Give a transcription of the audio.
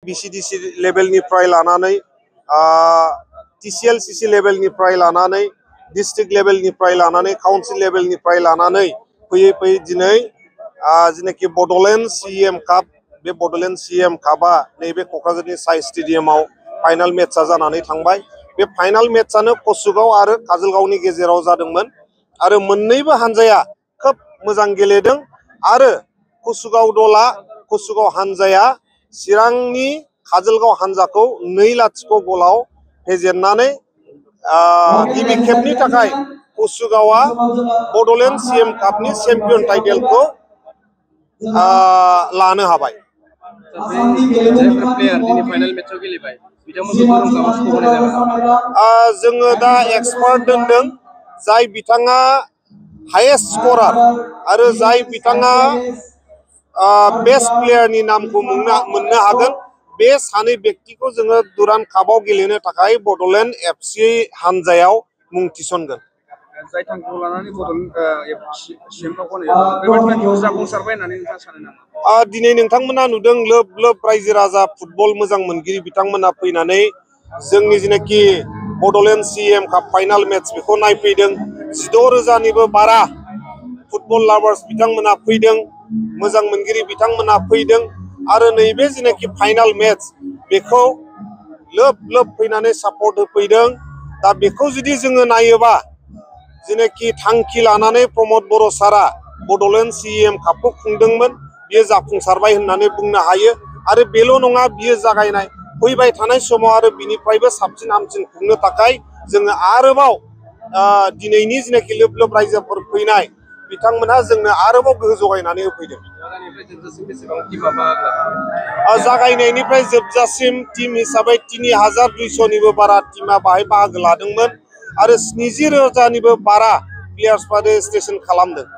BCDC लेभेलनिफ्राय लानानै TCLCC लेभेलनिफ्राय लानानै डिस्ट्रिक्ट लेभेलनिफ्राय लानानै काउन्सिल लेभेलनिफ्राय लानानै फैयै फैयै दिनै जेनाखि बड'लेण्ड CEM काप बे बड'लेण्ड CEM कापआ नैबे क'क्राझारनि साइ स्टेडियामाव फाइनाल मेचआ जानानै थांबाय। बे फाइनाल मेचआनो कसुगाव आरो काजलगावनि गेजेराव जादोंमोन आरो मोन्नैबो हानजाया खोब मोजां गेलेदों आरो कसुगाव हानजाया चिरांनि काजलगाव हानजाखौ 2-0 गलाव फेजेननानै गिबि खेबनि थाखाय कसुगावआ बड'लेण्ड CEM कापनि चेम्पियन टाइटेलखौ लानो हाबाय। जोङो दा एक्सपार्ट दोनदों जाय बिथाङा हाइएस्ट स्करार आरो जाय बिथाङा बेस्ट प्लेयारनि नामखौ मोननो हागोन बे सानै व्यक्तिखौ जोङो दुरान्ड कापआव गेलेनो थाखाय बड'लेण्ड FC हानजायाव मुं थिसनगोन। जाय थांखिखौ लानानै बड'लेण्ड CEM कापखौ बेबायदिनो जाफुंसारबाय होननानै नोंथाङा सानो नामा? दिनै नोंथांमोना नुदों लोब लोब रायजो राजा फुटबल मोजां मोनगिरि बिथांमोना फैनानै जोंनि जेनाखि बड'लेण्ड CEM काप फाइनाल मेच बेखौ नायफैदों। 16,000निबो बारा फुटबल लाभार्स बिथांमोना फैदों, मोजां मोनगिरि बिथांमोना फैदों आरो नैबे जेनाखि फाइनाल मेच बेखौ लोब लोब फैनानै सापर्ट होफैदों। दा बेखौ जुदि जोङो नायोबा जेनाखि थांखि लानानै प्रमद बर' सारा बड'लेण्ड CEM कापखौ खुंदोंमोन बियो जाफुंसारबाय होननानै बुंनो हायो आरो बेल' नङा बियो जागायनाय फैबाय थानाय समाव आरो बिनिफ्रायबो साबसिन हामसिन खुंनो थाखाय जोङो आरोबाव दिनैनि जेनाखि लोब लोब रायजोफोर फैनाय बिथांमोनहा जोंनो आरोबाव गोहो जगायनानै होफैदों। जागायनायनिफ्राय जोबजासिम टीम हिसाबै 3,200निबो बारा टीमा बाहाय बाहागो लादोंमोन आरो 70,000निबो बारा प्लेयार्सफोरा रेजिस्ट्रेसन खालामदों।